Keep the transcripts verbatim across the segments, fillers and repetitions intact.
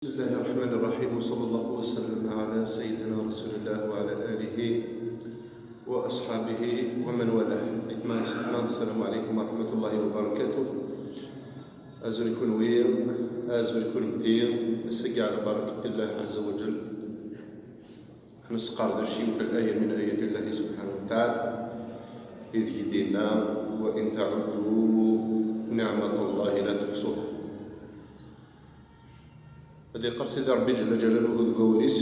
بسم الله الرحمن الرحيم، وصلى الله وسلم على سيدنا رسول الله وعلى آله وأصحابه ومن والاه. Aytma yessetma, السلام عليكم ورحمة الله وبركاته. Azul kunwi, azul kunti, ass-agi ɛla barakat Allah azza wa jall. Ad nesqerdec yiwet n aya min ayat Allah subhanahu wa ta'ala, ideg i d-yenna: وإن تعدوا نعمة الله لا تحصوها. Ad yeqqar Sidi Ṛebbi Ǧella Ǧalaluhu deg wawal-is,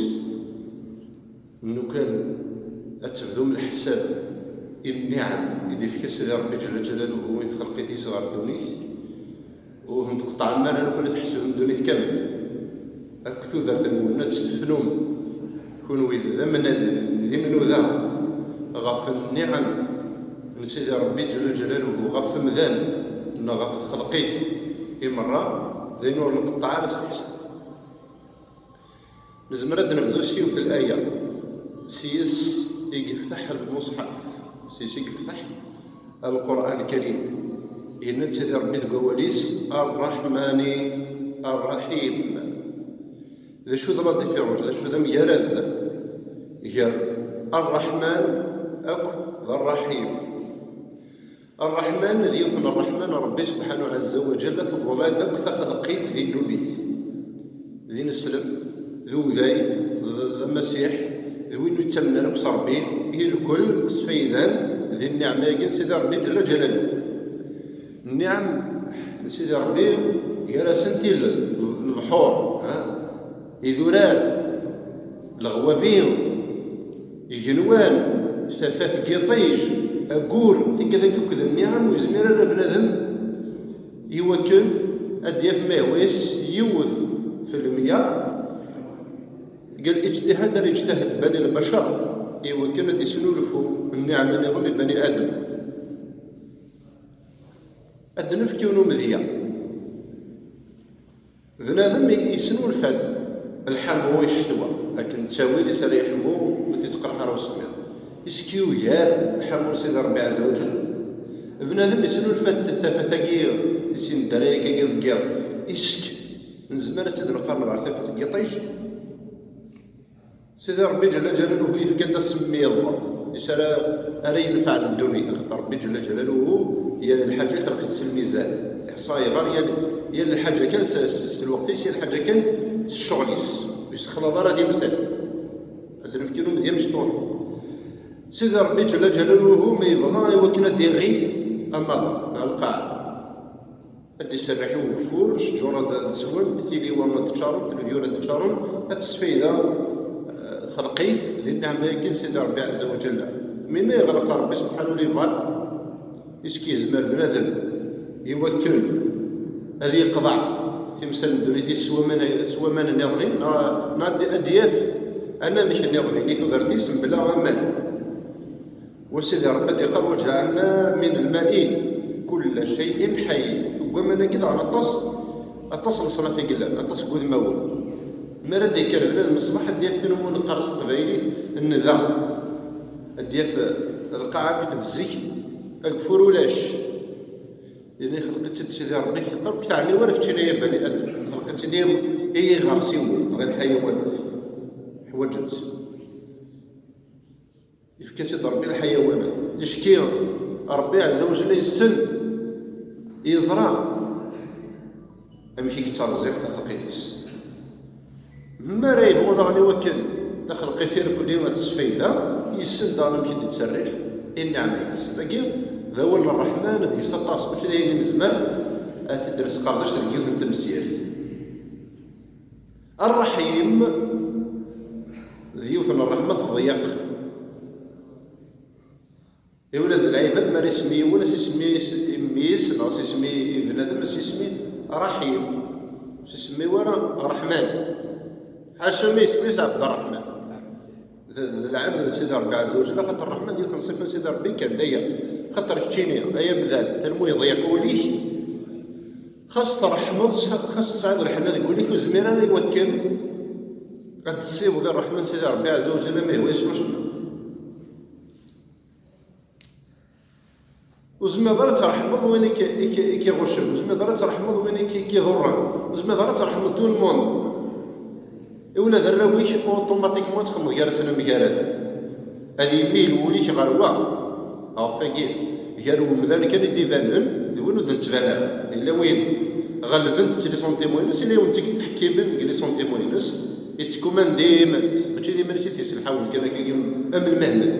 lukan ad tebdum leḥsab i nniɛam i d-ifka Sidi Ṛebbi Ǧella Ǧalaluhu i txelqit-is ɣer ddunit, ur ten-tqeṭɛem ara lukan ad tḥesbem ddunit kamel akk tudert-nwen, ad testefnum kunwi d amnad, d imnuda ɣef nniɛam n Sidi Ṛebbi Ǧella Ǧalaluhu ɣef umdan neɣ ɣef txelqit i merra, d ayen ur nqeṭṭeɛ ara s leḥsab. Nezmer ad d-nebdu s yiwet n laya, s yis i yefteḥ lmuṣḥaf, s yis i yefteḥ Lqur'an Lkarim. Yenna-d Sidi Ṛebbi deg wawal-is: Arraḥmani Arraḥim. D acu d la différence, d acu d amgarad gar Arraḥman akk d Arraḥim? Ṛṛeḥman, d yiwet n ṛṛeḥma n Ṛebbi subḥanahu ɛazza wa ǧalla, teḍla-d akk taxelqit di ddunit. D ineslem, d uday, d, d amasiḥ, d win ur yettamen ara akk s Ṛebbi, i lkull sfaydan di nniɛma-agi n Sidi Ṛebbi ǧalla ǧalaluhu. Nniɛam n Sidi Ṛebbi, gar-asent i l-, lebḥuṛ, ha? Idurar, leɣwabi, igenwan, tafat n yiṭij, aggur, tigad-agi akk d nniɛam ur yezmir ara bnadem i wakken ad d-yaf ma yehwa-yas yiwet fi lmya deg الاجتهاد ara yeǧtahad Bani Lbacar i wakken ad d-isnulfu nniɛma nniḍen i Bani Adem. Ad d-nefk yiwen umedya. Bnadem i-, yesnulfa-d lḥamu i ccetwa, akken ttawil-is ara yeḥmu ur t-ittqerḥ ara usemmiḍ. Isk yugar lḥamu n Sidi Ṛebbi ɛazza wa ǧell. Bnadem yesnulfa-d tafat-agi i s-indara yakagi deg yiḍ. Isk nezmer ad tt-id-neqqaren ɣer tafat n yiṭij? Sidi Ṛebbi ǧalla ǧalaluhu yefka-d asemmiḍ is ara, ara yenfeɛ ddunit, axaṭer Ṛebbi ǧalla ǧalaluhu yal lḥaǧa ixleq-itt s lmizan. Iḥṣa iɣer yal, yal lḥaǧa kan s, s, s lweqt-is, yal lḥaǧa kan s ccɣel-is. Ur yessexlaḍ ara d imsal. Ad d-nefk yiwen umedya mecṭuḥ. Sidi Ṛebbi ǧalla ǧalaluhu ma yebɣa i wakken ad d-iɣit amaḍal neɣ lqaɛa, ad d-iserreḥ i ugeffur, ccǧur ad, ad swen, tiliwa ad ččarent, lebyur ad ččarent, ad tesfayda, eh, txelqit di nneɛma-agi n Sidi Ṛebbi ɛazza wa ǧalla. Mi ma yeɣleq Ṛebbi subḥanahu les valves, isk yezmer bnadem i wakken ad yeqḍeɛ timsal n ddunit-is s waman, s waman nniḍen, neɣ, neɣ ad, ad d-yaf anamek nniḍen i tudert-is mebla aman. Wa Sidi Ṛebbi ad d-iqqar: وجعلنا من الماء كل شيء حي. Deg waman-agi daɣen aṭas, aṭas n leṣnaf i yellan, aṭas n wudmawen. Mi ara d-yekker bnadem ṣṣbeḥ, ad d-yaf tin umi neqqar s teqbaylit nnda. Ad d-yaf lqaɛa akked zik, ageffur ulac. Yenna: "Ixleq-itt-id Sidi Ṛebbi." Teqqar: "Ur k-teɛni wara keččini ay bani Adem, xleq-itt-id i, i yiɣersiwen, neɣ i lḥayawanat. Ḥwaǧen-tt." Yefka-tt-id Ṛebbi i lḥayawanat. Ticki, Ṛebbi ɛazza wa jalla yessen, yeẓra amek i yetterẓiq taxelqit-is. Mi ara yebɣu daɣen i wakken taxelqit irkelli ad tesfayda, yessen daɣen amek i d-yetterriḥ i nneɛma-ines. Dagi d awal n Ṛṛeḥman, deg-s aṭas, mačči d ayen i nezmer ad t-id-nesqerdec deg yiwet n temsirt. Ṛṛeḥim d yiwet n ṛṛeḥma teḍyeq. I ula d lɛibad, mi ara isemmi yiwen, ad s-isemmi i s-, i mmi-s, neɣ ad s-isemmi i bnadem, ad s-isemmi Ṛaḥim. Ur s-isemmi wara Ṛeḥman. Ḥaca ma isemmi-s Ɛebd Ṛṛeḥman. D, d lɛebd n Sidi Ṛebbi ɛazza wa ǧell, axaṭer Ṛeḥman d yiwet n ṣṣifa n Sidi Ṛebbi kan, d aya. Axaṭer keččini, ay amdan, talmu yeḍyeq wul-ik, xas tṛeḥmeḍ, xas tesɛiḍ lḥenna deg wul-ik, ur zmir ara i wakken ad d-tessiweḍ i ṛṛeḥma n Sidi Ṛebbi ɛazza wa ǧell, ama yehwa-yas wacemma. Ur zmireḍ ara ad tṛeḥmeḍ win i k-, i k-, i k-iɣuccen, ur zmireḍ ara ad tṛeḥmeḍ win i k-, i k-iḍurren, ur zmireḍ ara ad tṛeḥmeḍ tout le monde. Ula d arraw-ik, automatiquement ad txedmeḍ gar-asen amgarad. Ad yemmil wul-ik ɣer wa. Ɣef wagi, gar umdan kan i d-ibanen d win ur d-nettban ara. Yella win ɣelben-t les sentiments-ines, yella win tt-id-ttḥekkimen deg les sentiments-ines, yettkuman d iman-is, mačči d iman-is i t-yesselḥawen kan akka am lmehmel.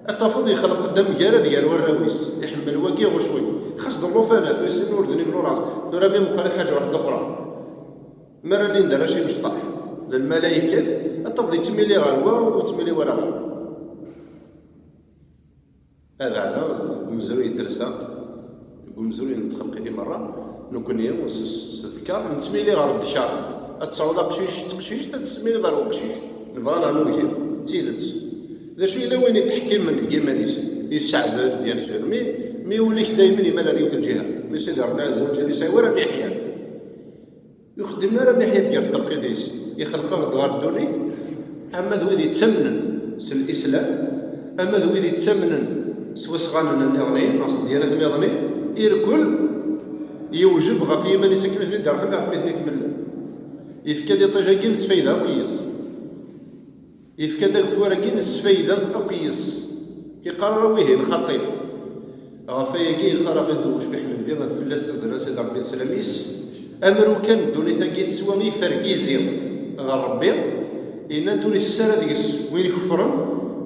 Ad tafeḍ yexleq-d amgarad gar warraw-is, iḥemmel wagi ɣuc wagi. Xas d llufan, ɣef sin ur d-nnin ur ɛeẓ. Tura mi meqqer lḥaǧa waḥed uxra. Mi ara nin d arrac imecṭaḥ d lmalaykat, ad tafeḍ yettmili ɣer wa ur yettmili wala ɣer wa. Abeɛda, deg umezruy n dders-a, deg umezruy n txelqit i merra, nekkni s, s tedkar, nettmili ɣer ddkar. Ad tesɛuḍ aqcic d teqcict, ad tettmiliḍ ɣer uqcic. Nebɣa neɣ nugi, d tidet. D acu yella win yettḥekkimen deg yiman-is, yesseɛbed, bien sûr, mi, mi ul-ik daymen imal ar yiwet lǧiha. Mi Sidi Ṛebbi Ɛezza wa Ǧell yesɛi wara mi yeḥya. Ur ixeddem ara mi ḥyaf gar txelqit-is, ixelq-aɣ-d ɣer ddunit, ama d wid yettamnen s Lislam, ama d wid yettamnen s wasɣanen nniḍen, neɣ s ddyanat nniḍen, irkel yewjeb ɣef yiman-is akken ad ten-id-irḥem, ɣef mi ten-ikemmel. Yefka-d iṭij-agi n sfayda akk yes. Yefka-d ageffur-agi n sfayda akk yes. Yeqqar ara wihin xaṭi. Ɣef wayagi yeqqar-aɣ-d ucbiḥ n Nnbi, ad fell-as tazzla Sidi Ṛebbi d sslam-is, amru kan n ddunit-agi teswa ifergizi ɣer Ṛebbi, yenna-d ur isess ara deg-s win ikefren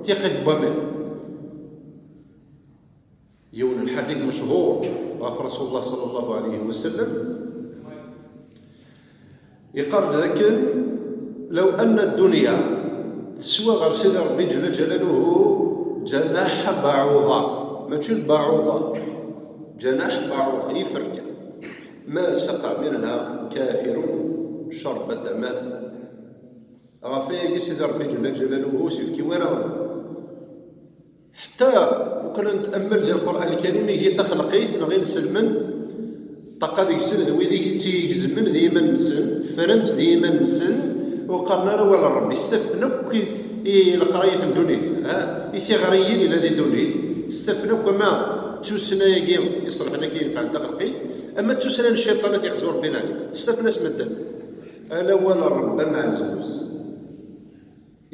tiqit n waman. Yiwen n lḥadit mechur ɣef Rasulullah sallallahu alayhi wa sallam, yeqqar-d dakken: لو أن الدنيا teswa ɣer Sidi Ṛebbi ǧella ǧalaluhu جناح بعوضة, mačči lbaɛuḍa, جناح بعوضة, iferkan, ما سقى منها كافر شربة ماء. Ɣef wayagi Sidi Ṛebbi ǧella ǧalaluhu ur s-ifki wara. Ḥetta ukan net'ammal di Lqur'an Lkarim, ihi taxelqit neɣ inselmen, ṭṭaqa deg-sen d wid i tt-igezmen d yiman-nsen, ffren-tt d yiman-nsen, ur qqaren ara wala Ṛebbi, stafen akk i, i leqrayat n ddunit, ha? I tiɣriyin yellan di ddunit, stafen akk ama d tussna-agi iṣelḥen akka yenfɛen taxelqit, ama d tussna n cciṭan ad t-ixzu Ṛebbi neɣ, stafen-as medden. Ala wala Ṛebbi ameɛzuz.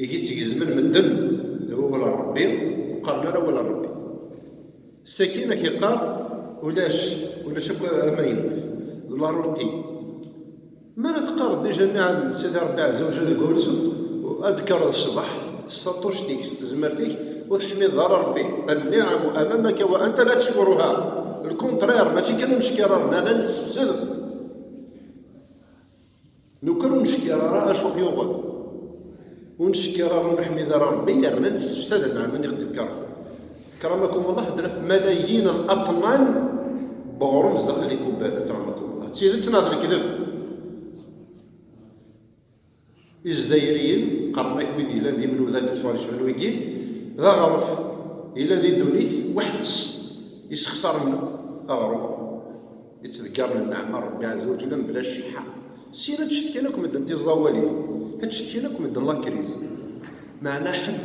Igi tt-gezmen medden d wawal n Ṛebbi, ur qqaren ara awal n Ṛebbi. Sakin ad k-iqqar ulac, ulac akk amaynut, d la routine. Mi ara teqqareḍ déjà nniɛam n Sidi Ṛebbi Ɛezza wa Ǧell deg wawal-is, ad d-tekkreḍ ṣṣbeḥ s taṭuct-ik, s tezmert-ik, ur teḥmideḍ ara Ṛebbi. النعم أمامك وأنت لا تشكرها. Le contraire, mačči kan ur neckkir ara, nella nessefsed. Nukan ur neckkir ara acu ɣ-yuɣen. Ur neckkir ara, ur neḥmid ara Ṛebbi, yerna nessefsad nneɛma-nni ɣ-d-ifka Ṛebbi. Akramakum Allah, ad naf malayin n aṭṭnan n uɣrum zdaxel ikubban, akramakum Allah. D tidet neɣ d lekdeb? Izdayriyen, qqaren-ak wid yellan d imnuda, d acu ɣer yecban wigi, d aɣref yellan di ddunit, weḥd-s, yessexṣaren aɣrum. Yettḍeggaren nneɛma n Ṛebbi Ɛezza wa Ǧell mebla cciḥa. Syin ad ttcetkin akk medden tiẓawalin, ad ttcetkin akk medden la crise. Meɛna ḥedd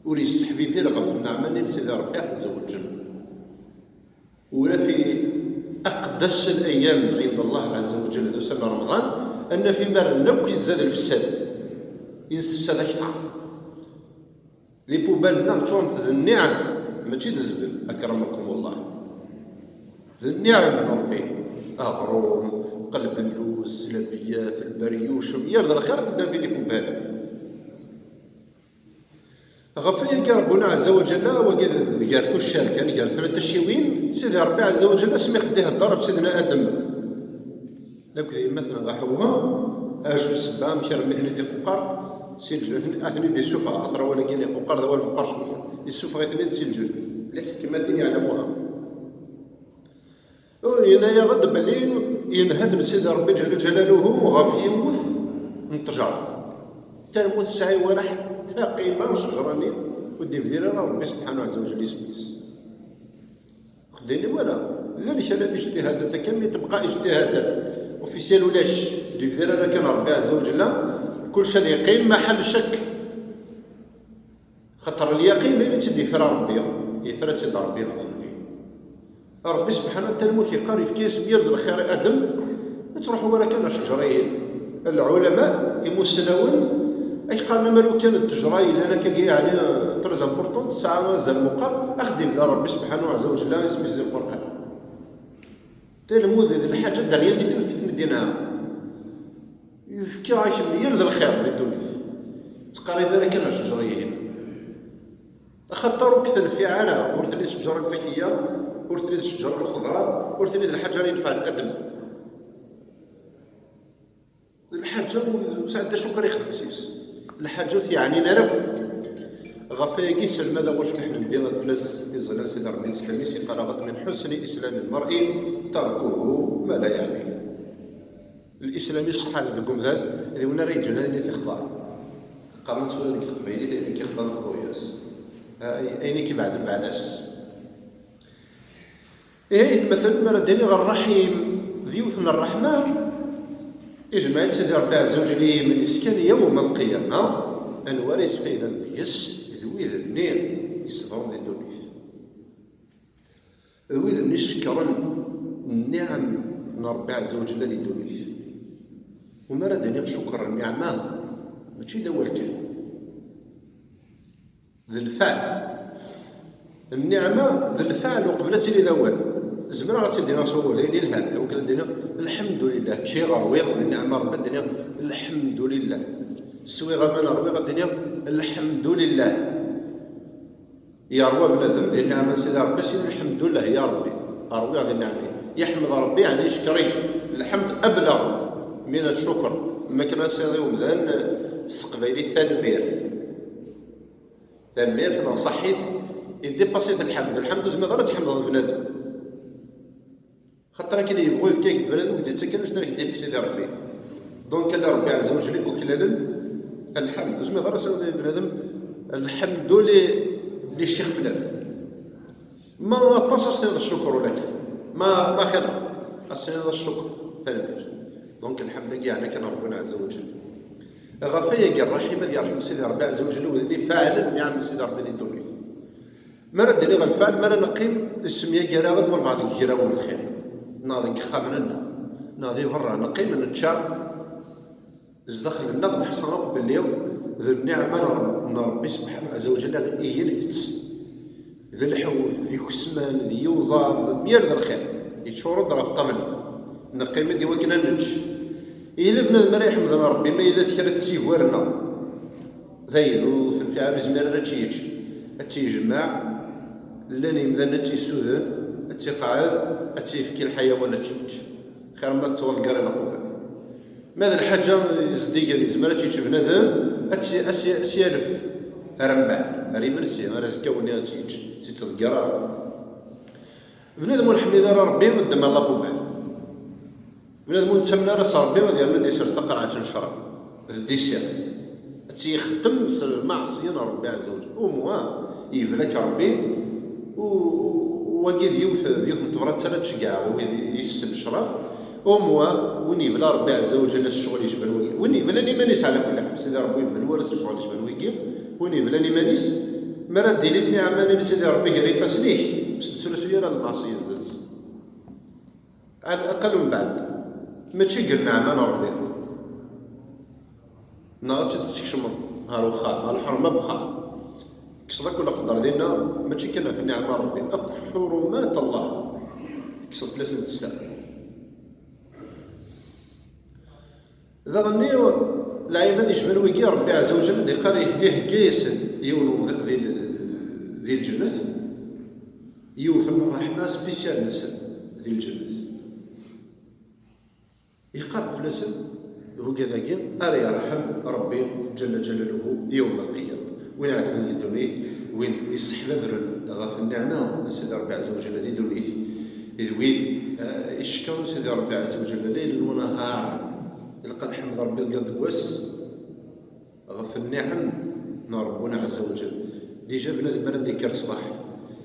ur yesseḥbibir ɣef nneɛma-nni n Sidi Ṛebbi Ɛezza wa Ǧell. Ula fi أقدس الأيام عند الله عز وجل, d ussan n Remḍan, ad naf imaren akk yezza-d lefsad, yessefsad akteṛ. Les poubelles-nneɣ ččurent d nniɛam, mačči d zzbel, akramakum Allah. D nniɛam n Ṛebbi. Aɣrum, qelbellus, lbiyat, lberyuc, yir d lxir tedda fi les poubelles. Ɣef wayagi Ṛebbuna Ɛezza wa Ǧella, wagi d gar tuccar kan, gar snat tacciwin, Sidi Ṛebbi Ɛezza wa Ǧella asmi ixeddi ihedder ɣef Sidna Adem akked yemma-tneɣ Ḥewwa, acu ssebba, amek armi ten-id-iquqer si lǧennet, ad ten-id-issufeɣ, axaṭer awal-agi n iquqer d awal meqqer cwiya, issufeɣ-iten-id si lǧennet, li ḥekmatin yeɛlamuha. Yenna-yaɣ-d belli yenha-ten Sidi Ṛebbi Ǧella Ǧalaluhu ɣef yiwet n ṭṭjara. Kan ur tesɛi wala ḥetta qima n ccejra-nni, ur d-ibdir ara Ṛebbi Subḥanahu Ɛezza wa Ǧella isem-is. Xeddayen wala, llan kra n ijtihadat akka, mi tebqa ijtihadat officiel ulac, ur d-ibdir ara kan Ṛebbi Ɛezza wa Ǧella, kullec ad yeqqim maḥal ccek. Xaṭer lyaqin d ayen i tt-id-yefra Ṛebbi, yefra-tt-id Ṛebbi neɣ Nnbi. Ṛebbi Subḥanahu wa Taɛala, amek yeqqar, yefka-yas meyya d lxir i Adem, ur ttruḥu ara kan ar ccejra-ihin. Lɛulama imusnawen ay qqaren, amaru kan d ttejra yellan akka, yeɛni très importante, tesɛa azal meqqar, ad ɣ-d-ibder Ṛebbi subḥanahu ɛezza wa jella, isem-is di Lqur'an. Talmud d lḥaǧa de rien du tout fi tmeddin-a. Yefka-ak yir d lxir di ddunit. Ttqerrib ara kan ar ttejra-ihin. Axaṭer ur k-tenfiɛ ara, ur telli d ttejra n lfakiyya, ur telli d ttejra n lxeḍra, ur telli d lḥaǧa ara yenfɛen adem. D lḥaǧa ur sɛedda acu ara yexdem s-is. Lḥaǧa ur t-yeɛnin ara akk. Ɣef wayagi, sselmadeɣ wacḥal ḥnin bi ad fell-as iẓilan Sidi Ṛebbi, leslami s iqal-aɣ-d: من حسن إسلام المرء تركه ما لا يعنيه. Lislam iṣeḥḥan deg umdan, d win ara yeǧǧen ayen i t-ixḍan. Qqaren tura deg teqbaylit, ayen i k-ixḍan xḍu-yas. Ay-, ayen i k-ibeɛden beɛd-as. Ihi aytmaten, mi ara d-iniɣ ṛṛaḥim d yiwet n ṛṛeḥma, ijmeɛ-itt Sidi Ṛebbi ɛezza wa jell i yiman-is kan yawm lqiyama, anwa ara yesfayden deg-s? D wid-nni yesbren di ddunit. D wid-nni icekkren nniɛam n Ṛebbi ɛezza wa jell di ddunit. U mi ara d-iniɣ cukkeṛ nniɛma, mačči d awal kan. D lfeɛl. Nniɛma d lfeɛl uqbel ad tili d awal. Zemreɣ ad tt-id-iniɣ s wawal, d ayen ilhan, akken ad d-iniɣ: "Lḥemdulillah, ččiɣ, ṛwiɣ, d nniɛma n Ṛebbi", ad d-iniɣ: "Lḥemdulillah." Swiɣ aman, ṛwiɣ, ad d-iniɣ: "Lḥemdulillah." Yeṛwa bnadem di nniɛma n Sidi Ṛebbi, sin: "Lḥemdullah, ya Ṛebbi, ṛwiɣ di nniɛma-k." Yeḥmed Ṛebbi, yeɛni yeckeṛ-it. Lḥemd ableɣ min ccukr. Ma kan ad s-iniḍ i umdan s teqbaylit, tanemmirt. Tanemmirt neɣ ṣaḥḥit, idipasi-t lḥemd. Lḥemd ur tezmireḍ ara ad tḥemdeḍ bnadem. Xaṭer akken yebɣu yefka-ak-d bnadem, ur k-d-yettak ara acu ara k-d-yefk Sidi Ṛebbi. Donc, ala Ṛebbi ɛezza wa jell i yuklalen lḥemd. Ur tezmireḍ ara ad s-tiniḍ i bnadem: "Lḥemdu li, li ccix flan." Ma aṭas ad s-tiniḍ ccukr ulakan. Ma, ma xir, ad s-tiniḍ ccukr, tanemmirt. Donc, lḥemd-agi yeɛni kan Ṛebbuna ɛezza wa jell. Ɣef wayagi, ṛṛaḥim ad yerḥem Sidi Ṛebbi ɛezza wa jell, wid-nni ifaɛlen nniɛam n Sidi Ṛebbi di ddunit. Mi ara d-iniɣ lfeɛl, mi ara neqqim, issemyagar-aɣ-d walbeɛḍ deg igrawen n lxir, neɣ deg yexxamen-nneɣ, neɣ di berra, neqqim nečča, zdaxel-nneɣ neḥṣa akk belli d nniɛma n Ṛeb-, n Ṛebbi subḥanahu ɛezza wa jell i yi-itett. D lḥut, d ikesman, d yuẓaḍ, d myal d lxir, yeččur-d ɣef ṭṭabla. Neqqim-d i wakken ad nečč. Yella bnadem ara iḥemden Ṛebbi ma yella d kra d-tt-yugaren-aɣ. Dayen, ur tenfiɛ ara, ur yezmir ara ad tt-yečč. Ad tt-yejmeɛ, llan yimdanen ad tt-yessuden, ad tt-iqeɛɛed, ad tt-yefk i lḥayawan ad tt-yečč. Xir ma tettwaḍegger i lqubba. Ma d lḥaǧa zeddigen, yezmer ad tt-yečč bnadem, ad tt-, ad s-, ad s-yalef ar mbeɛd, ar imensi, ar azekka-nni ad tt-yečč, ur tt-yettḍegger ara. Bnadem ur neḥmid ara Ṛebbi, ddem a la poubelle. Bnadem ur nettamen ara s Ṛebbi, ad yernu ad d-isers taqerɛet n ccrab d dessert. Ad tt-yextem s lmeɛṣiyya n Ṛebbi ɛezza wa jell. Au moins, yebla-k Ṛebbi, u, u wagi d yiwet, d yiwet n tebrat ara tceggɛeɣ i wid yessen ccrab. Au moins, win yebla Ṛebbi ɛezza wa jell s ccɣel yecban wagi. Win yeblan iman-is ɛla kulli ḥal, Sidi Ṛebbi ur yebla ara s ccɣel yecban wagi. Win yeblan iman-is, mi ara d-ilin nniɛma-nni n Sidi Ṛebbi gar ifassen-ik, ur s-d-srusuy ara lmeɛṣiyya zdat-s. Ɛla laqal umbeɛd, mačči deg nneɛma n Ṛebbi. Neɣ ad tt-id-teskecmeḍ ɣer uxxam, ɣer lḥerma n uxxam. Tekkseḍ akk leqder dinna, mačči kan ɣef nniɛma n Ṛebbi, akk ɣef ḥurumat Allah. Tekkseḍ fell-asent sser. Daɣen, lɛibad yecban wigi, Ṛebbi ɛezza wa jell ad iqqar ihegga-yasen yiwen n umḍiq di, di lǧennet, yiwet n ṛṛeḥma spécial-nsen di lǧennet. Yeqqar-d fell-asen, wigad-agi ara yerḥem Ṛebbi ǧalla ǧalaluhu yawm lqiyama. Win iɛetben di ddunit, win isseḥbabren ɣef nniɛma n Sidi Ṛebbi ɛezza wa jalla di ddunit, d win, eh, icekkren Sidi Ṛebbi ɛezza wa jalla layl wa nahar. Ilaq ad nḥemmed Ṛebbi deg yiḍ deg wass ɣef nniɛam n Ṛebbuna ɛezza wa jall. Déjà bnadem mi ara d-ikker ṣṣbeḥ,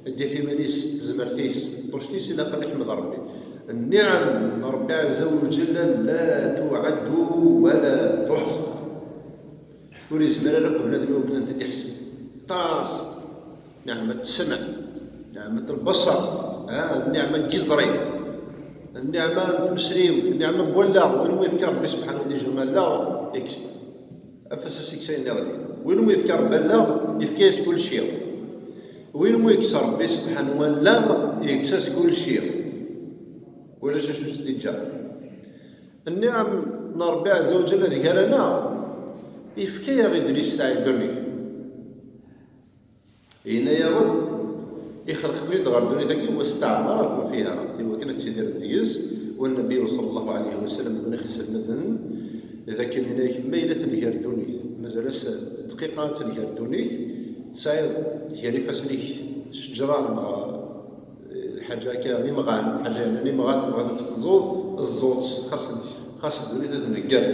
ad d-yaf iman-is s tezmert-is, s tṭuct-is, ilaq ad iḥmed Ṛebbi. Nniɛam n Ṛebbi ɛezza wa jall la tuɛaddu wa la tuḥṣa. Ur yezmir ara akk bnadem i wakken ad tent-id-iḥseb. Aṭas. Niɛmat ssem, niɛmat lbasar, ha, niɛma n yiẓri. Nniɛma n tmesriwt, nniɛma n wallaɣ, win umi yefka Ṛebbi subḥanahu wa taɛala allaɣ, yekkes. Afas-is yekkes ayen iɣlin. Win umi yefka Ṛebbi allaɣ, yefka-yas kulci. Win umi yekkes Ṛebbi subḥanahu wa taɛala allaɣ, yekkes-as kulci. Ulac acu s-d-yeǧǧa. Nniɛam n Ṛebbi ɛezza wa ǧalla d gar-aneɣ, yefka-yaɣ-id listeɛ i ddunit. Yenna-yaɣ-d, ixleq-iken-id ɣer ddunit-agi, واستعمركم فيها, i wakken ad tidirem deg-s. والنبي صلى الله عليه وسلم, d win i ɣ-iselmaden d akken yenna-yak, ma yella tenger ddunit, mazal-as dqiqa ad tenger ddunit, tesɛiḍ gar ifassen-ik ccejra neɣ lḥaǧa akka n imɣan, lḥaǧa yernan imɣan, tebɣiḍ ad tt-teẓẓuḍ, ẓẓu-tt, xas, xas ddunit ad tnegger.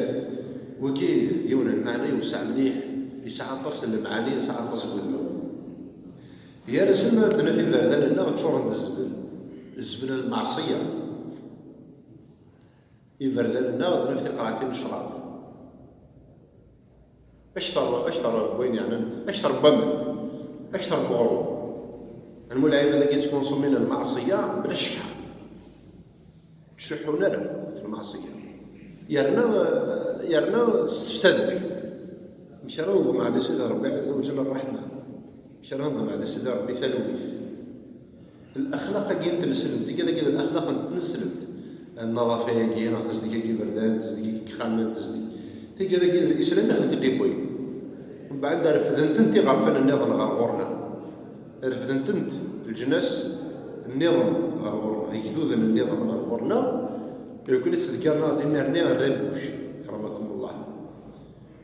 Wagi d yiwen n lmeɛna yewseɛ mliḥ, yesɛa aṭas n lemɛani, yesɛa aṭas n wudmawen. Gar-asen ad naf iberdan-nneɣ ččuren d zzbel, zzbel n lmeɛṣiyya. Iberdan-nneɣ ad naf tiqraɛtin n ccrab. Akter, akter n wayen yeɛnan, akter n waman, akter n uɣrum. Lmul lɛibad-agi ttkunsumin lmeɛṣiyya bla cceḥḥa. Ur ttcuḥḥun ara f lmeɛṣiyya. Yerna, yerna ssefsaden. Amek ara nḍem ɛli Sidi Ṛebbi ɛezza wa ǧalla ṛṛeḥma? Amek ara nḍem ɛli Sidi Ṛebbi talwit? Laxlaq-agi n tneslemt, tigad-agi d laxlaq n tneslemt. Nnaḍafa-agi, neɣ tezdeg-agi iberdan, tezdeg-agi n yexxamen, tezdeg. Tigad-agi d Lislam i tent-id-iwwin. Mbeɛd refden-tent iɣerfan nniḍen ɣer ɣur-neɣ. Refden-tent leǧnas nniḍen ɣer ɣur-neɣ, igduden nniḍen ɣer ɣur-neɣ. Nekkni ttdeggiren-aɣ-d imir-nni rribuc, كرمكم الله.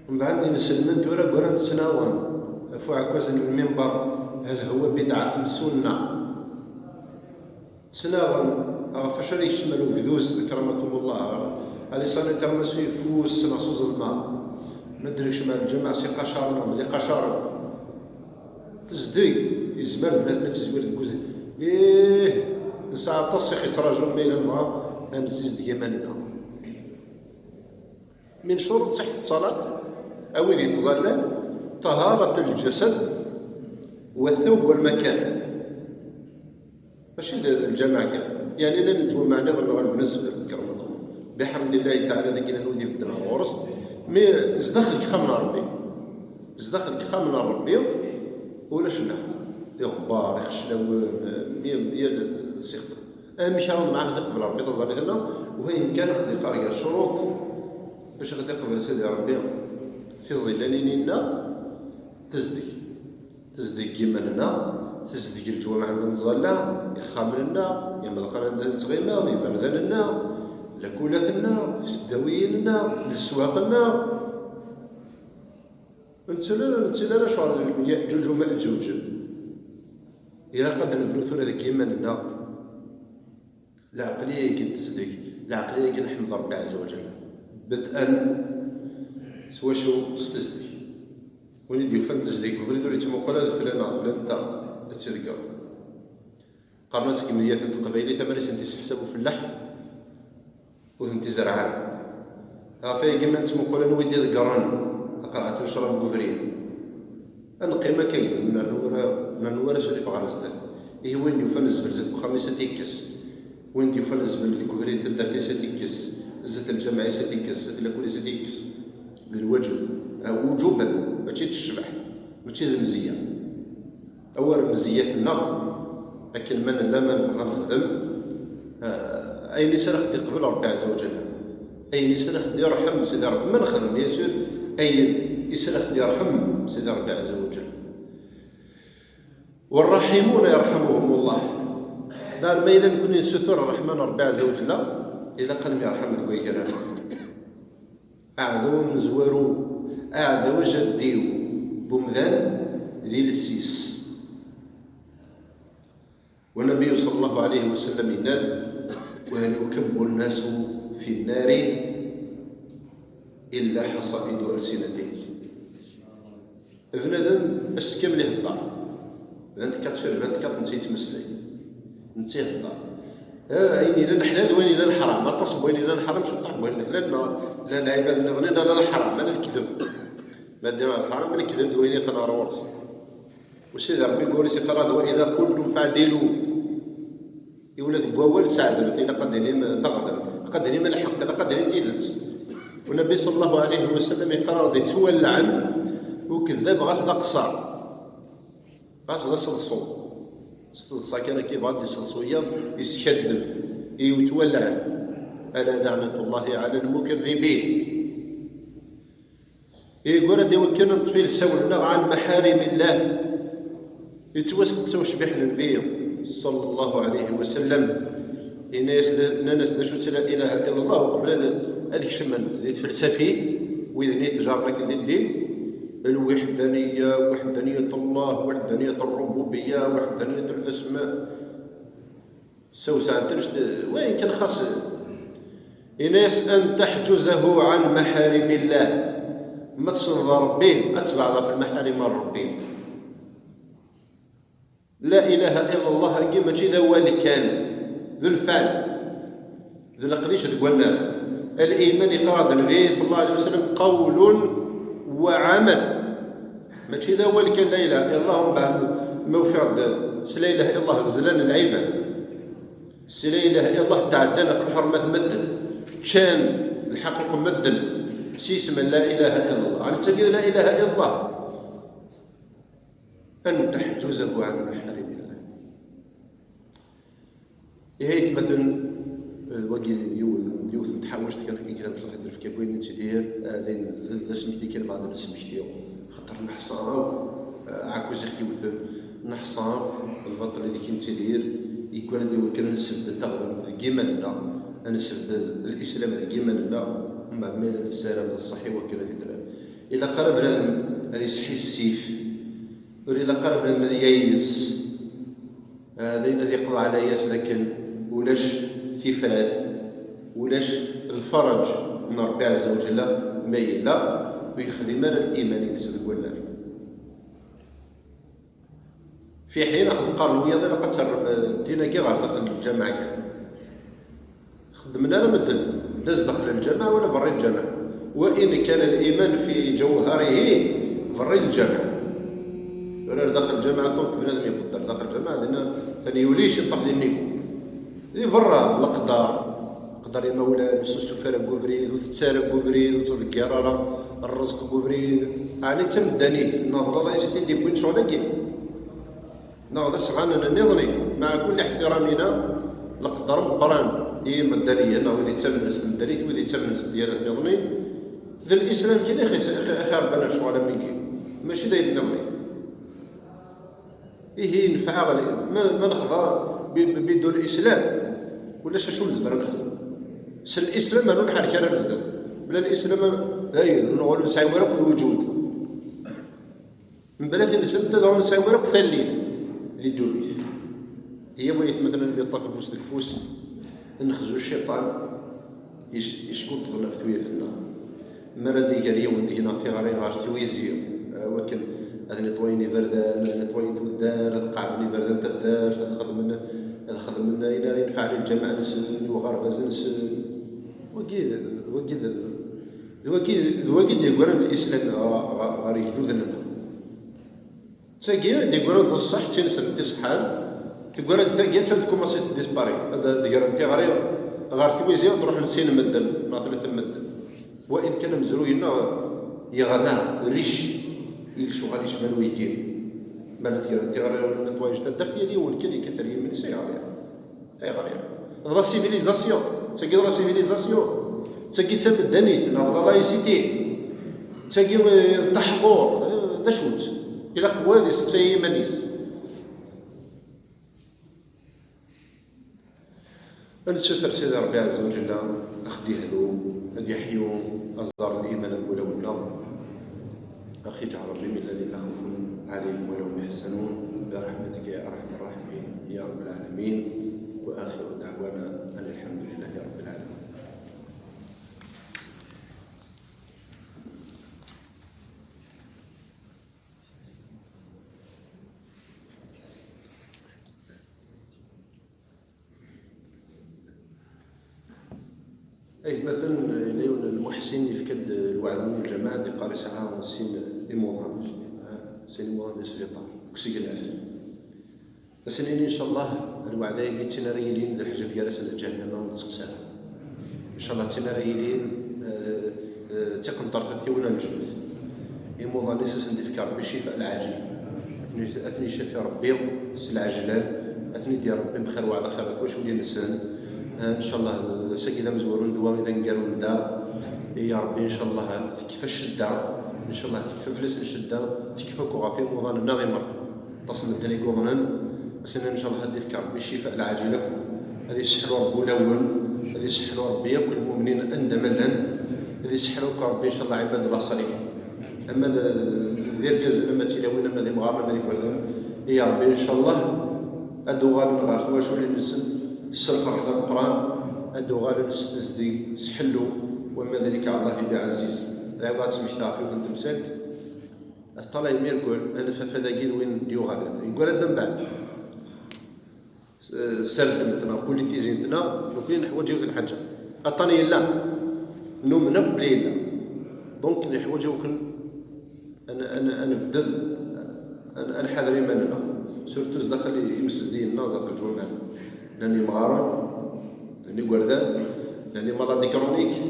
Mbeɛd inselmen tura ggran ttnaɣen ɣef uɛekkaz n lmimber, hal huwa bidɛa am sunna. Ttnaɣen ɣef wacu ara yekcem ar ubduz, akramakumullah, ɣer, ar iṣan n termas uyeffus neɣ s uzelmaḍ. Ma d-nekcem ar lǧameɛ s iqacaren neɣ d iqacaren. Tezdeg, yezmer bnadem ad tezwir deg uzal. Ih, nesɛa aṭas i ɣ-yettraǧun ma yella nebɣa ad nessizdeg iman-nneɣ. من شروط صحة الصلاة, a wid yettẓallan, طهارة الجسد والثوب والمكان. Mačči d lǧameɛ kan. Yeɛni la nettwemmeɛ niḍen neɣ lbnes, kermakum. Biḥemdillahi taɛala, dagi llan wid ibedden ɣer ɣur-s. Mi zdaxel deg ixxamen n Ṛebbi. Zdaxel deg ixxamen n Ṛebbi, ulac nneḥ. Iɣebbar, ixeclawen, yal, yal ssiqṭa. Amek ara nḍemɛ ad ɣ-d-iqbel Ṛebbi taẓallit-nneɣ? Wayen kan ad ɣ-d-iqqar gar ccuruṭ bac ad ɣ-d-iqbel Sidi Ṛebbi tiẓilanin-nneɣ, tezdeg. Tezdeg n yiman-nneɣ, tezdeg n leǧwameɛ anda nẓalla, ixxamen-nneɣ, imeḍqan anda nettɣima, iberdan-nneɣ, lakulat-nneɣ, tiseddawiyin-nneɣ, leswaq-nneɣ. Ur nettili ara, ur nettili ara ccɣel Yaɛǧuǧ u Maɛǧuǧ. Ilaq ad nebnu tura deg yiman-nneɣ. Lɛeqliya-agi n tezdeg, lɛeqliya-agi n ḥmed Ṛebbi ɛezza wa ǧalla. Bed'an s wacu? S tezdeg. Win i d-yufan tezdeg deg ubrid ur yettmuqul ara d flan neɣ d flan ta, ad tt-idegger. Qqaren-as deg imedyat n teqbaylit, amer i sent-iseḥsab ufellaḥ, ur tent-izerreɛ ara. Ɣef wayagi ma nettmuqul anwa i d-iḍeggren taqerɛet n ccrab deg ubrid, ad neqqim akka, ur nernu ara, ur nernu ara asurif ɣer zdat. Ihi win yufan zzbel zdat n uxxam-is ad t-ikkes. Win d-yufan zzbel deg ubrid n taddart-is ad t-ikkes. Zdat n lǧameɛ-is ad t-ikkes. Zdat n lakul-is ad t-ikkes. D lwaǧeb. Ah, wuǧuban, mačči d ccbeḥ, mačči d lemzeyya. Awer mzeyyat-nneɣ akken ma nella, ma nebɣa nexdem, ah, ayen i s ara ɣ-d-iqbel Ṛebbi ɛezza wa ǧalla, ayen i s ara ɣ-d-irḥem Sidi Ṛebbi, ma nexdem, bien sûr, ayen i s ara ɣ-d-irḥem Sidi Ṛebbi ɛezza wa ǧalla. والراحمون يرحمهم الله. Dar ma yella nekni nessutur ṛṛeḥma n Ṛebbi ɛezza wa ǧalla, ilaq ad nemyerḥam deg way gar-aneɣ. Aɛdaw amezwaru, aɛdaw ajaddiw n umdan d iles-is. والنبي صلى الله عليه وسلم yenna-d: وهل يكب الناس في النار إلا حصائد ألسنتهم. Bnadem ass kamel ihedder. Vingt-quatre sur vingt-quatre netta yettmeslay. Netta ihedder. Ah, ayen yellan ḥlal d wayen yellan ḥram. Aṭas n wayen yellan ḥram, cuṭṭaḥ n wayen ḥlal, neɣ llan lɛibad nniḍen, llan lḥram, ala lekdeb. Ma ddiɣ ɣer lḥram, lekdeb d wayen yeqqen ɣer ɣur-s. U Sidi Ṛebbi deg wul-is iqqar-aɣ-d: وإذا قلتم فاعدلوا. Iwla deg wawal sɛedlet, ilaq ad d-inim taɣdemt, ilaq ad d-inim lḥeqq, ilaq ad d-inim tidet. Unabi ṣalla Llahu ɛalayhi wa sallam yeqqar-aɣ-d yettwalɛen ukeddab ɣas d aqeṣṣer, ɣas d aseḍsu. S teḍsa kan akka yebɣa ad d-iseḍsu yiḍ, yeskaddeb, yettwalɛen. Ala laɛnatullahi ɛala lmukaddibin. Yeggara-d i wakken ad neṭṭef ilsawen-nneɣ ɛan maḥarimillah. Yettwasteqsa ucbiḥ n Nnbi ṣalla Llahu ɛalayhi wa sallam. Yenna-yas, nnan-as d acu-tt la ilaha illa Allah, uqbel ad, ad kecmen di tfelsafit, wid-nni yettjaren akken di ddin, lwiḥdaniya, wiḥdaniyat Allah, wiḥdaniyat rrububiya, wiḥdaniyat lasma. Sewseɛent annect, wayen kan xas. Yenna-yas an teḥǧuzahu ɛan maḥarimillah. Ma tessneḍ Ṛebbi, ad tbeɛdeḍ ɣef lmaḥarim n Ṛebbi. La ilaha illa Allah-agi mačči d awal kan, d lfeɛl, d leqdic deg wannar. Al-iman, yeqqar-d Nnbi ṣalla Llahu ɛalayhi wa sallam, qawlun wa ɛamal. Mačči d awal kan la ilaha illa Allah, umbeɛd ma ufiɣ-d s la ilaha illa Allah zlan lɛibad. S la ilaha illa Allah tɛeddan ɣef lḥurmat n medden, ččan lḥaquq n medden s yisem n la ilaha illa Allah. Ɛni d tagi la ilaha illa Allah? An teḥǧuzahu ɛan maḥarimillah. Ihi aytmaten, eh, wagi d yiwen, d yiwet n tḥawact kan akken kra mecṭaḥ ad d-nefk akk ayen nettidir, eh, d ayen, d, d asmekti kan bɣa ad nesmekti. Xaṭer neḥṣa akk, eh, aɛekkaz i ɣ-yewten, neḥṣa akk lbaṭel ideg nettidir, yeggara-d i wakken ad nessebded taɣdemt deg yiman-nneɣ, ad nessebded lislam deg yiman-nneɣ, mbeɛd ma yella nessaram d ṣṣeḥ i wakken ad idren. Ilaq ara bnadem ad isḥissif, ur ilaq ara bnadem ad yayes. Ah, d ayen ad yeqḍeɛ layas d akken ulac tifrat, ulac lferǧ n Ṛebbi ɛezza wa ǧella ma yella ur yexdim ara liman-ines deg wannar. Fi ḥin ad qqaren wiyaḍ ilaq ad terrem, eh, ddin-agi ɣer daxel n lǧameɛ kan. Xeddmen ara medden, la zdaxel lǧameɛ wala berri lǧameɛ. Wa in kan liman fi ǧawharihi berri lǧameɛ. Wala daxel lǧameɛ, donc bnadem ibeddel daxel lǧameɛ, dinna atan yuli ciṭṭaḥ di nnivu. Di berra, leqder, leqder imawlan, ur susuf ara deg ubrid, ur tett ara deg ubrid, ur ttḍeggir ara rrezq deg ubrid. Ɛni d tameddanit, neɣ d Allah i s-t-id-yewwin ccɣel-agi? Neɣ d asɣanen nniḍen, maɛa kulli iḥtiramina, leqder meqqran i yimeddaniyen, neɣ wid ittamnen s tmeddanit, wid ittamnen s ddyanat nniḍen, d lislam kan i xis-, i xi-, i xirebban ɣef ccɣel am wigi, mačči d ayen nniḍen. Ihi yenfeɛ-aɣ li-, ma, ma nexḍa bi-, bi-, bidun lislam, ulac acu nezmer ad nexdem. S lislam ur nḥerrek ara ar zdat. Bla lislam, dayen, ur nuɣal ur nesɛi wara akk lwuǧud. Mebla tineslemt ad ur nesɛi wara akk tallit di ddunit. Iyyaw aytmaten ad neṭṭef afus deg ufus, nexzu cciṭan yec-, yeckunṭḍen ɣef tuyat-nneɣ. Mi ara d-iger yiwen deg-neɣ tiɣri ɣer twizi, eh, wakken ad netwayen iberdan, ad netwayen tuddar, ad qeɛden iberdan n taddart, ad xedmen, ad xedmen ayen ara yenfeɛ i lǧameɛ-nsen, i uɣerbaz-nsen. Wagi d, wagi d, d wagi, d wagi d-yeggran lislam ɣer, ɣer, ɣer yegduden-nneɣ. D tagi i d-yeggran d ṣṣeḥ, d tineslemt iṣeḥḥan. Teggara-d tagi, attan tkumaṣi tdispari. Ad d-gren tiɣri ɣer twizi, ad ruḥen sin medden, neɣ tlata medden. Wa in kan amezruy-nneɣ yeɣna, riche, i lecɣal yecban wigi. Mi ara d-gren tiɣri n netwayej taddart, yal yiwen kan yekkat ar yiman-is, ayɣer ya? Ayɣer ya? D la civilisation. Tagi d la civilisation. Tagi d tameddanit, neɣ d la laïcité. Tagi, eh, d taḥḍur. Eh, d acu-tt? Ilaq wad isteqsay iman-is. Ad nessuter Sidi Ṛebbi ɛezza wa ǧella ad ɣ-d-ihdu, ad d-yeḥyu aẓar n liman deg wulawen-nneɣ. Ad ɣ-iǧɛel Ṛebbi min alladhina la khawfun ɛalayhim wa la hum yaḥzanun, bi raḥmatika ya arḥama rraḥimin, ya rabbal ɛalamin. Wa axiru daɛwana anil ḥamdu lillahi ṛabbil ɛalamin. Aytmaten, yella yiwen n lmuḥsin yefka-d lweɛda i lǧameɛ, d-iqqar yesɛa sin imuḍan, sin imuḍan di sbiṭar, deg usegnaf. Ass-nni, incallah, lweɛda-agi d tin ara yilin d lḥejab gar-asen d ǧahennama ur nettqeṣṣir. Incallah d tin ara yilin, eh, eh, d tiqenṭert i win n lǧennet. Imuḍan-is ad sen-d-ifk Rebbi ccifa lɛaǧil. Ad ten-, ad ten-icafi Rebbi s lɛejlan, ad ten-id-yerr Rebbi bxir weɛla xir ɣef twacul-nsen. Eh, incallah, ass-agi d amezwaru n ddwa i d aneggaru n da. Ya Rebbi, incallah, tekfa ccedda, incallah tekfa fell-asen ccedda, tekfa akk ɣef imuḍan-nneɣ i merra. Aṭas n medden i yuḍnen, ass-nni, incallah, ad d-ifk Rebbi ccifa lɛaǧil akk. Ad yesseḥlu Rebbi ulawen, ad yesseḥlu Rebbi akk lmumnin anda ma llan, ad yesseḥlu akk Rebbi, incallah, ɛibad Allah ṣaliḥin. Ama d, d irgazen, ama d tilawin, ama d imɣaren, ama d igerdan, ya Rebbi, incallah, ad d-uɣalen ɣer twaculin-nsen s lferḥ d ameqqran, ad d-uɣalen s tezdeg, s ḥellu, wama dalika ɛala Llahi ɛziz. Dɣa ad ttmektaɣ ɣef yiwet n temsalt. Ṭṭalay mirkul, anef afad-agi d win d-yuɣalen. Yeggara-d mbeɛd. S-, sserten-t neɣ politizin-t neɣ, nekkni neḥwaǧ yiwet n lḥaǧa. Aṭṭan yella. Numen akk belli yella. Donc, neḥwaǧ akken ad n-, ad n-, ad nebded, ad n-, ad nḥader iman-nneɣ. Surtout zdaxel imsezdiyen-nneɣ, zdaxel lǧumaɛ. Llan yemɣaren, llan igerdan, llan imaladi chronique,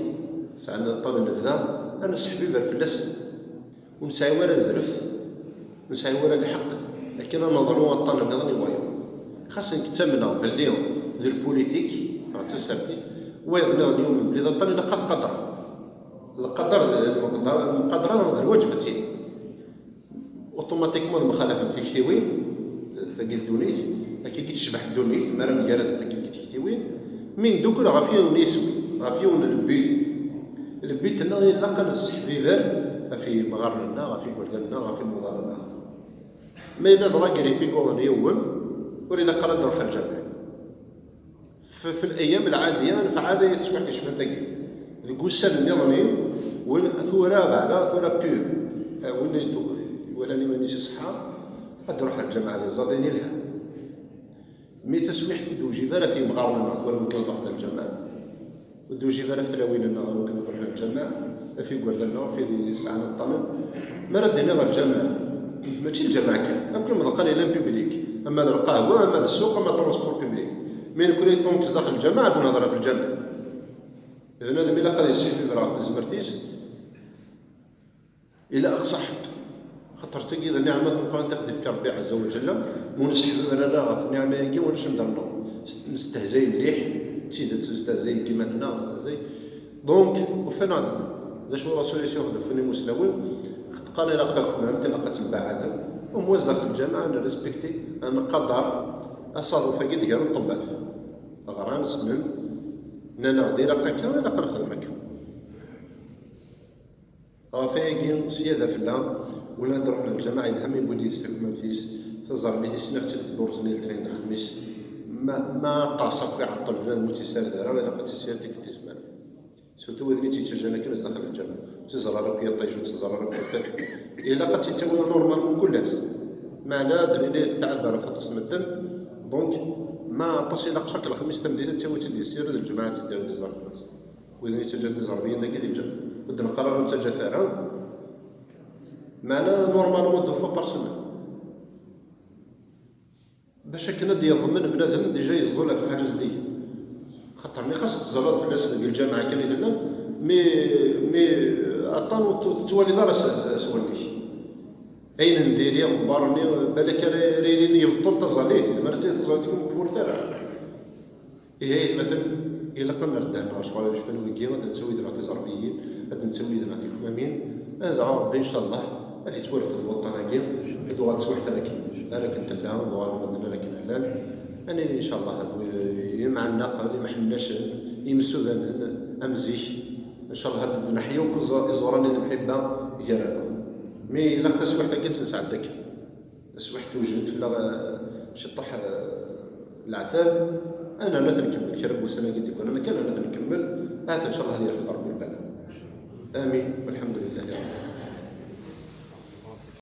sɛan aṭṭan n lebda, ad nesseḥbiber fell-asen. Ur nesɛi wara azref, ur nesɛi wara lḥeqq akken ad neḍlu aṭṭan nniḍen i wayeḍ. Xas nekk ttamneɣ belli d lpulitik neɣ d tasertit, wayeḍ nniḍen yumen belli d aṭṭan ilaq ad qadreɣ. Lqader d lmeqda-, lmuqadra d lwaǧeb ad tili. Automatiquement ad mxalafent tiktiwin, tagi d ddunit, akka i tecbeḥ ddunit, mi ara mgaradent akka i tiktiwin, mi ndukkel ɣef yiwen n yiswi, ɣef yiwen n le but. Le but-nneɣ ilaq ad nesseḥbiber ɣef yimɣaren-nneɣ, ɣef yigerdan-nneɣ, ɣef imuḍan-nneɣ. Ma yella d la grippe i yuḍen yiwen, ur ilaq ara ad d-ruḥ lǧameɛ. F-, في الأيام العادية, nefɛal ay teswiɛt icban tagi. Deg ussan nniḍen, win tura beɛda, tura pur. Eh, win yetu-, iwalan iman-is iṣeḥḥa, ad d-ruḥ lǧameɛ di ẓẓadin ilha. Mi taswiɛt ur d-tewjib ara f yimɣaren-nneɣ, tura win ad ruḥen lǧameɛ. Ur d-tewjib ara f tlawin-nneɣ, tura win ad ruḥen lǧameɛ, f yigerdan-nneɣ, f yesɛan iṭṭanen. Mi ara d-iniɣ lǧameɛ, mačči lǧameɛ kan, akk imeḍqan yellan public, ama d lqahwa, ama d ssuq, ama d transport public. Mi nekkni ṭṭunk zdaxel lǧameɛ, ad nehder ɣef lǧameɛ. Bnadem ilaq ad yessifib ɣef tezmert-is, ilaq ṣaḥet. Xaṭer d tagi d nniɛma tameqqrant i ɣ-d-ifka Rebbi ɛezza wa ǧalla, ma ur nesseḥbiber ara ɣef nniɛma-agi, ulac anda nruḥ. Nestehzay mliḥ, d tidet, nestehzay deg yiman-nneɣ, nestehzay. Donc, ufan-aɣ-d d acu Rasul i s-yuɣ-d ufan imusnawen, qqaren ilaq takmamt, ilaq ad tembaɛadem. Umwa zdaxel lǧameɛ, ad nrespekti, ad nqader asaḍuf-agi d gar n ṭṭebbat. Ɣran, ssnen, nnan-aɣ-d ilaq akka, ilaq ad nexdem akka. Ɣef wayagi, sya d afella, win ad d-ruḥen lǧameɛ, yelha mi yewwi-d yid-s takmamt-is, taẓermit-is, nniɣ-tt-id deg ddurt-nni letnayen d lexmis. Ma, ma aṭas akk iɛeṭṭel bnadem ur tt-yessared ara, ilaq ad tt-yessared tikkelt i tezmer. Surtout widen i tt-yettaǧǧan akken zdaxel lǧameɛ. Ur tt-iẓerr ara akk yiṭij, ur tt-iẓerr ara akk yiṭij. Ilaq ad tt-yettawi normalement kul ass. Meɛna ad nini tettɛedda ɣef aṭas n medden. Donc, ma aṭas ilaq chaque lexmis tameddit ad tawi-tt-id yessired, lǧemɛa ad tt-id-yawi d iẓerfan-is. Widen yettaǧǧan tiẓerbiyin dagi di lǧameɛ. Ur d-neqqar ara ur ttaǧǧat ara. Meɛna, normalement, deux fois par semaine. Bac akken ad d-yeḍmen bnadem, déjà yeẓẓul ɣef lḥaǧa zeddigen. Xaṭer mi xas teẓẓleḍ fell-as deg lǧameɛ kan i tella, mi, mi aṭṭan ur t-, ur tettwaliḍ ara s, s wallen-ik. Ayen n diri, aɣebbar-nni, balak ara, ara yilin yebṭel taẓallit, yezmer ad tili taẓallit ur qbulet ara. Ihi, aytmaten, ilaq ad nerr ddehn ɣer ccɣel yecfan wigi, ad d-nettawi deg tiẓerbiyin, ad d-nettawi deg tikmamin, ad dɣa Rebbi, incallah, ad yettwarfed waṭṭan-agi, ad tuɣal teswiḥt ar akken, ar akken tella, ad uɣalen medden ar akken llan. Ad nini, incallah, d wid imɛennaqen, imḥennacen, imsudanen, am zik. Incallah, ad d-neḥya akk iẓ-, iẓuran n lemḥibba gar-aneɣ. Mi ilaq taswiḥt-agi ad tt-nesɛedda akken. Taswiḥt tewjed fell-aɣ, eh, ciṭṭaḥ, eh, leɛtab. Ad nernu ad t-nkemmel kra n wussan-agi d-yekkren, kan ad nernu ad t-nkemmel. Ahat, incallah, ad yerfed Rebbi lbala. Amin. Walḥemdulillahi Rabbil Alamin.